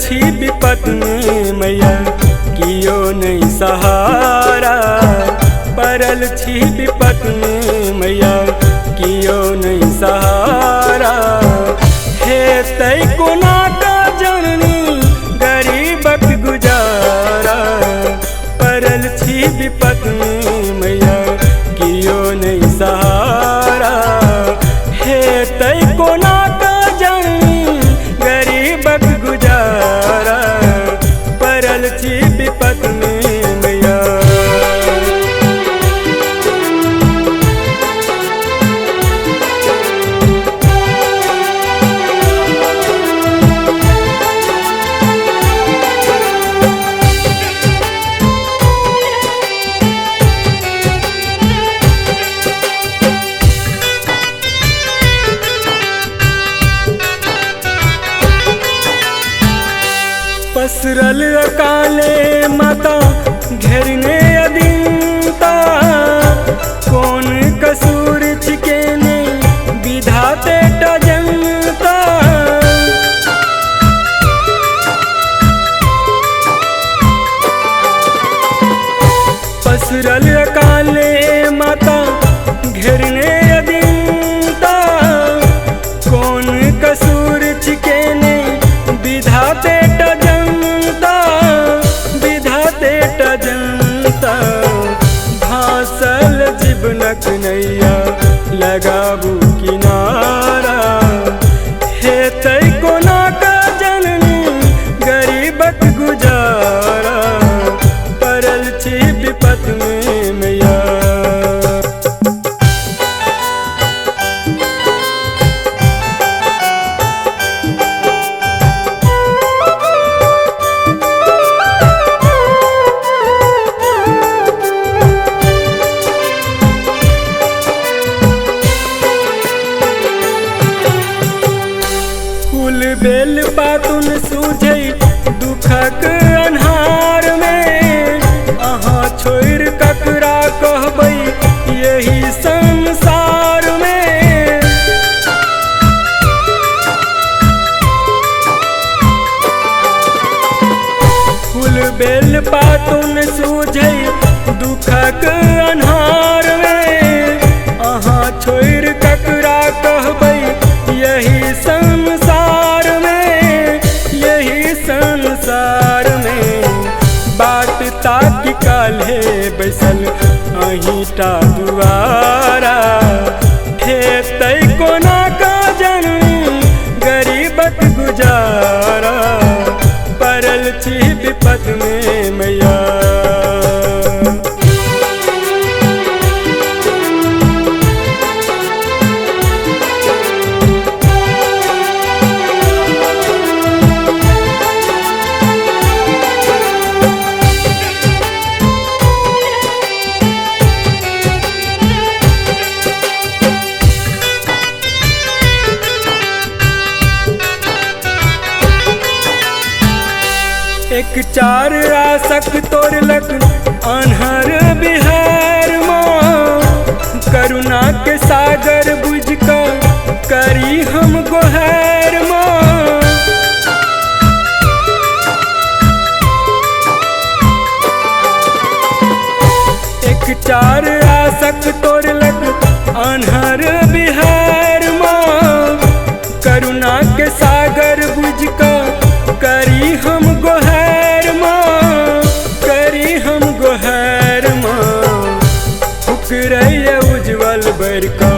छी विपत में मैया कियो नहीं सहारा। पड़ल छी विपत में मैया कियो नहीं सहारा। हे तै कोना का जननी गरीबक गुजारा। पड़ल छी विपत में मैया कियो नहीं सहारा। हे तै कोना का जननी गरीबक गुजारा। पड़ल छी विपत में मैया। पसरल अकाले माता घेरने अदीनता। कौन कसूर छिकेने विधाते टा जनता। पसरल अकाले माता घेरने अदीनता। कौन कसूर छिकेने विधाते टा जनता। विधाते टा जनता। भासल जीवनक नैया लगाबू किनारा। हे तै कोना का जननी गरीबक गुजारा। पड़ल छी विपत में मैया। फूल बेल पातुन सूझै दुखक अन्हार में। अहाँ छोड़ि ककरा कहबै यही संसार में। फूल बेल पातुन सूझै दुखक अन्हार में। अहाँ छोड़ि ककरा कहबै यही संसार में। यही संसार में। बाट ताकि काल्हे बैसल अहीं टा दुआरा। हे तै कोना का जननी गरीबक गुजारा। पड़ल छी विपत में मैया। एक चार आसक तोड़लक अन्हर बिहार माँ। करुणा के सागर बुझ कर करी हम गोहार माँ। एक चार आसक तोड़लक अन्हर बिहार माँ। करुणा के सागर बुझ कर करी हम गोहार माँ। करी हम गोहार माँ। फुकरैया उज्जवल बरका